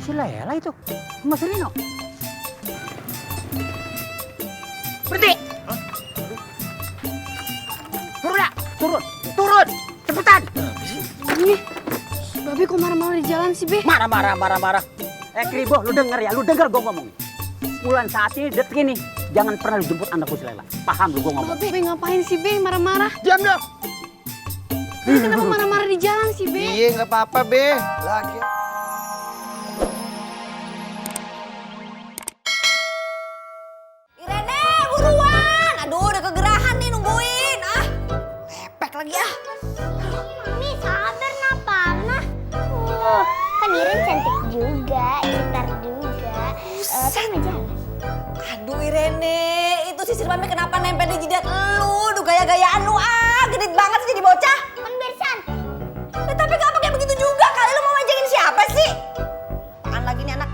si Lela itu? Mas Rino? Berhenti! Turun ya! Turun! Turun! Cepetan! Ih, Babe kok marah-marah di jalan sih, Be? Marah. Kribo, lu denger ya, lu denger gua ngomong. Bulan saat ini, detik ini, jangan pernah lu jemput anakku si Lela. Paham lu gua ngomong? Babe ngapain sih, Be? Marah-marah. Diam dong! Be, kenapa marah-marah di jalan sih, Be? Iya, nggak apa-apa, Be. Lagi. Irene, buruan! Aduh, udah kegerahan nih nungguin. Ah, lepek lagi ah. Mami sabar Napana. Kan Iren cantik juga, gitar juga. Kan mau jalan. Aduh Irene, itu sisir mami kenapa nempel di jidat lu? Duh gaya-gayaan lu ah, genit banget sih jadi bocah. Kan biar cantik. Tapi gak pakai begitu juga kali, lu mau majakin siapa sih? Apaan lagi nih anak?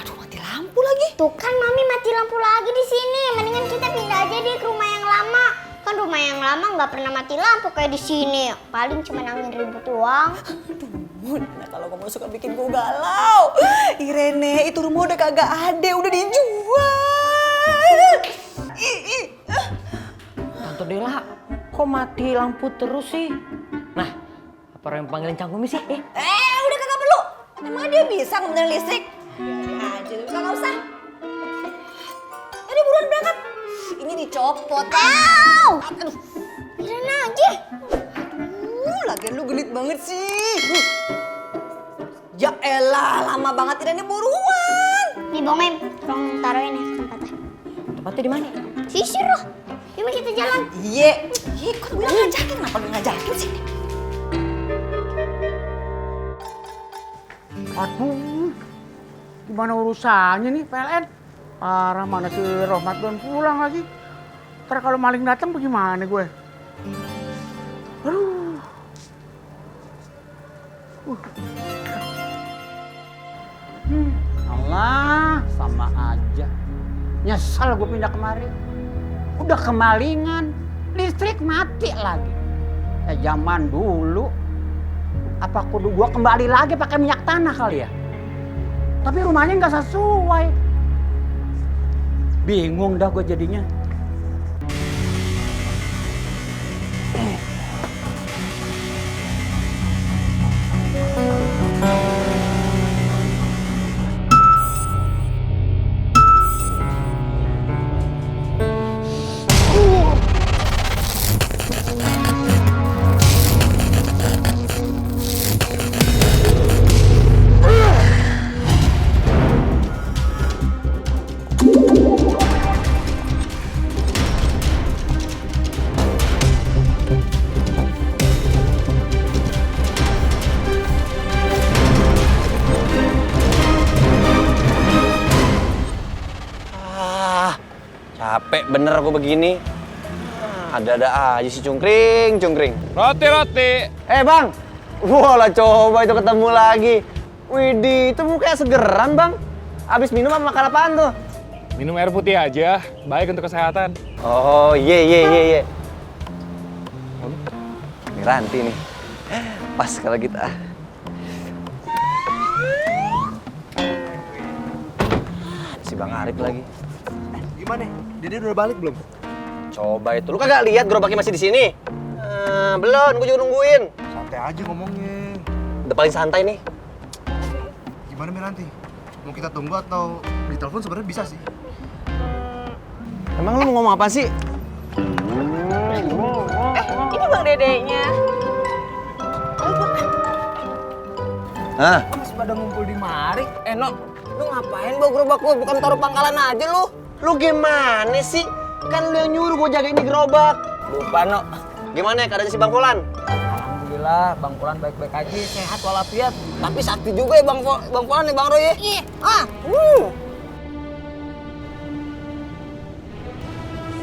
Aduh mati lampu lagi. Tuh kan Mami mati lampu lagi di sini. Mendingan kita pindah aja deh ke rumah yang lama. Kan rumah yang lama nggak pernah mati lampu kayak di sini. Paling cuma angin ribut doang. Nah, kalau kamu suka bikin gue galau. Irene, itu rumah udah kagak ada, udah dijual. Tante Dela, kok mati lampu terus sih? Nah, apa yang panggilin Cangkumi sih? Udah kagak perlu. Emang dia bisa ngebenerin listrik? Aja, kagak usah. Ini buruan berangkat. Ini dicopot. Aduh, Irena aja. lagian lu genit banget sih. Ya elah, lama banget Irene buruan. Nih Bang Mem, tolong taruhin ya tempatnya. Tempatnya di mana? Sisir loh. Yuk kita jalan. Iya, kok bilang ngajakin, kenapa lu ngajakin sih? Aduh, gimana urusannya nih PLN? Parah, mana si Rohmat belum pulang lagi. Ntar kalau maling datang bagaimana gue? Aduh. Allah, sama aja. Nyesel gue pindah kemari. Udah kemalingan, listrik mati lagi. Zaman dulu. Apa kudu gua kembali lagi pakai minyak tanah kali ya? Tapi rumahnya nggak sesuai. Bingung dah gue jadinya. Capek bener aku begini. Ada-ada aja si cungkring. Roti. Bang, wah lah coba itu ketemu lagi. Widih, itu mukanya segeran bang. Abis minum apa makan apaan tuh? Minum air putih aja, baik untuk kesehatan. Oh iya. Ini Ranti nih. Pas kalau kita. Si Bang Arif lagi. Gimana? Dede udah balik belum? Coba itu, lu kagak lihat gerobaknya masih di sini? Belum, gue juga nungguin. Santai aja ngomongnya. Udah paling santai nih. Gimana Miranti? Mau kita tunggu atau ditelepon sebenarnya bisa sih. Emang lu mau ngomong apa sih? Ini Bang Dedenya. Hah? Masih pada ngumpul di mari. No, lu ngapain bawa gerobak gua? Bukan taruh pangkalan aja lu. Lu gimana sih? Kan lu yang nyuruh gue jaga ini gerobak. Lupa, No. Gimana ya keadaan si Bang Polan? Alhamdulillah, Bang Polan baik-baik aja, sehat walafiat. Tapi sakti juga ya Bang Polan nih, Bang Roy. Iya.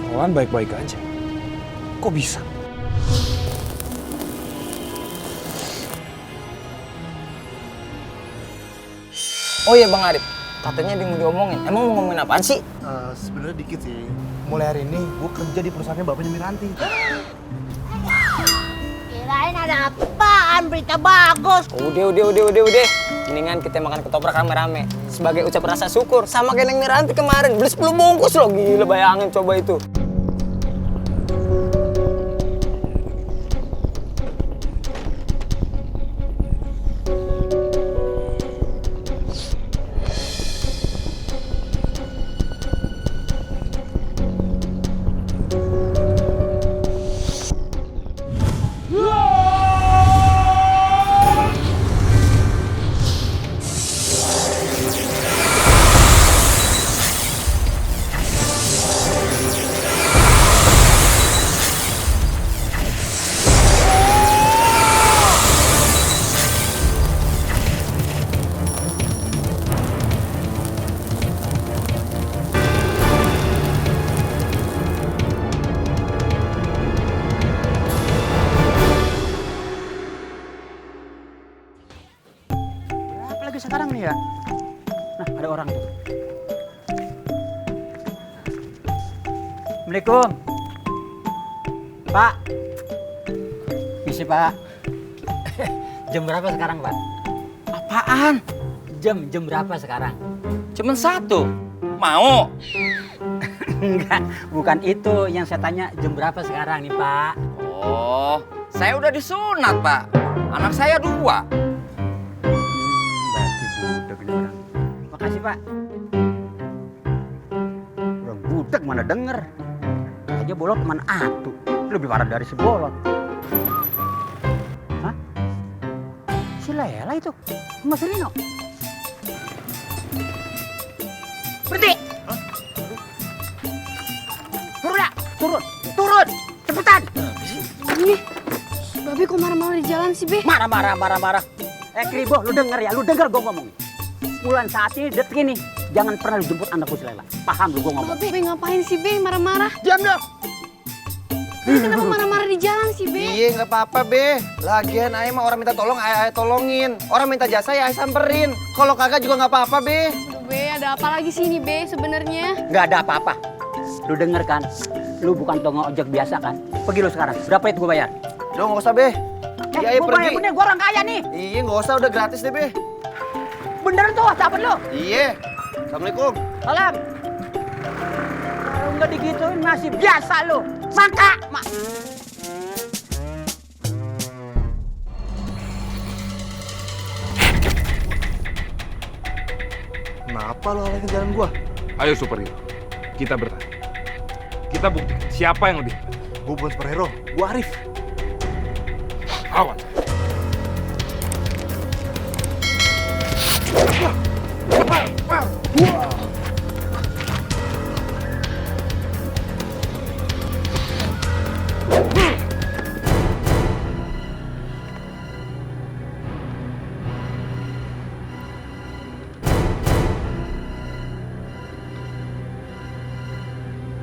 Polan baik-baik aja. Kok bisa? Oh iya Bang Arif, Katanya dia mau diomongin. Emang mau ngomongin apaan sih? Sebenarnya dikit sih. Mulai hari ini gue kerja di perusahaannya bapaknya Miranti. Kirain ada apaan, berita bagus. Udah. Mendingan kita makan ketoprak rame-rame. Sebagai ucap rasa syukur. Sama kayak yang Miranti kemarin. Beli 10 bungkus loh. Gila, bayangin coba itu. Berapa lagi sekarang nih ya? Nah, ada orang tuh. Assalamualaikum. Pak. Misi, Pak. Jam berapa sekarang, Pak? Apaan? Jam berapa sekarang? Cuman satu. Mau? Enggak, bukan itu yang saya tanya. Jam berapa sekarang nih, Pak? Oh, saya udah disunat, Pak. Anak saya 2. Berarti budak ini orang. Makasih, Pak. Orang budak mana denger. Aja bolot mana atu. Lebih parah dari si bolot. Hah? Si Lela itu? Mas Rino? Berhenti! Turun ya! Turun! Cepetan! Ini, Babe kok marah-marah di jalan sih, Be? Marah. Kribo, lu denger ya, gue ngomong. Bulan saat ini, detik ini, jangan pernah lu jemput anakku si Lela. Paham lu gue ngomong? Babe ngapain sih, Be? Marah-marah? Diam dong! Kenapa marah-marah di jalan sih, Be? Iya, nggak apa-apa, Be. Lagian Ayah mah orang minta tolong, Ayah tolongin. Orang minta jasa, ya Ayah samperin. Kalau kagak juga nggak apa-apa, Be. Aduh, Be, ada apa lagi sih ini, Be, sebenarnya? Nggak ada apa-apa. Lu denger kan? Lu bukan tonggo ojek biasa kan? Pergi lu sekarang. Berapa itu gue bayar? Udah, nggak usah, Be. Iya, Ayah gue pergi. bayar bener, gue orang kaya nih. Iya, nggak usah, udah gratis deh, Be. Beneran tuh, cabut lu. Iya. Assalamualaikum. Salam. Kalau nggak digituin masih biasa lu. Maka, Kenapa lo halangin jalan gua? Ayo superhero, kita bertanya. Kita buktikan siapa yang lebih. Gua bukan superhero, gua Arif. Awas.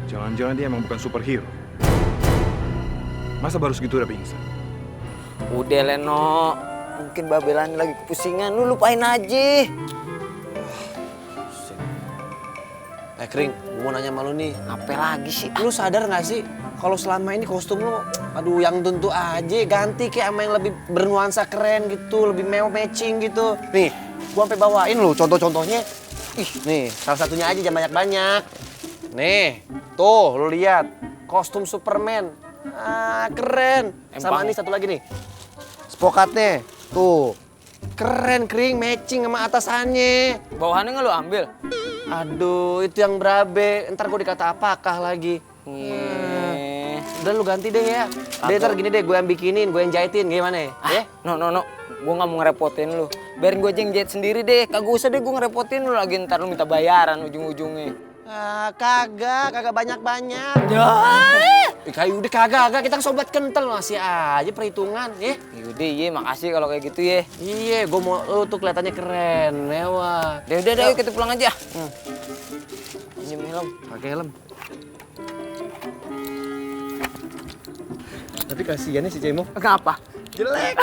Jangan-jangan dia emang bukan superhero. Masa baru segitu udah pingsan? Udah, Leno. Mungkin Babelan lagi kepusingan. Lu lupain aja. Kring, gua mau nanya sama lu nih. Apa lagi sih? Lu sadar nggak sih kalau selama ini kostum lu, aduh yang tentu aja ganti kayak sama yang lebih bernuansa keren gitu, lebih matching gitu. Nih, gua sampai bawain lu contoh-contohnya. Ih, nih salah satunya aja jangan banyak-banyak. Nih, tuh lu lihat kostum Superman. Ah, keren. Sama nih satu lagi nih. Spokatnya. Tuh. Keren, Kring, matching sama atasannya. Bawahannya nggak lu ambil? Aduh, itu yang berabe. Ntar gue dikata apakah lagi. Udah lu ganti deh ya. Deh, ntar gini deh, gue yang bikinin, gue yang jahitin. Gimana ya? No. Gue nggak mau ngerepotin lu. Biarin gue aja yang jahit sendiri deh. Kagak usah deh gue ngerepotin lu lagi. Ntar lu minta bayaran ujung-ujungnya. Ah, kagak banyak-banyak. Kayu udah kagak, kita sobat kental masih aja perhitungan, ya. Yaudah, iya makasih kalau kayak gitu ya. Iya, gue mau lu tuh kelihatannya keren, mewah. Udah, ayo kita pulang aja. Pinjem helm, pakai helm. Tapi kasihannya si Cemo. Kenapa? Jelek.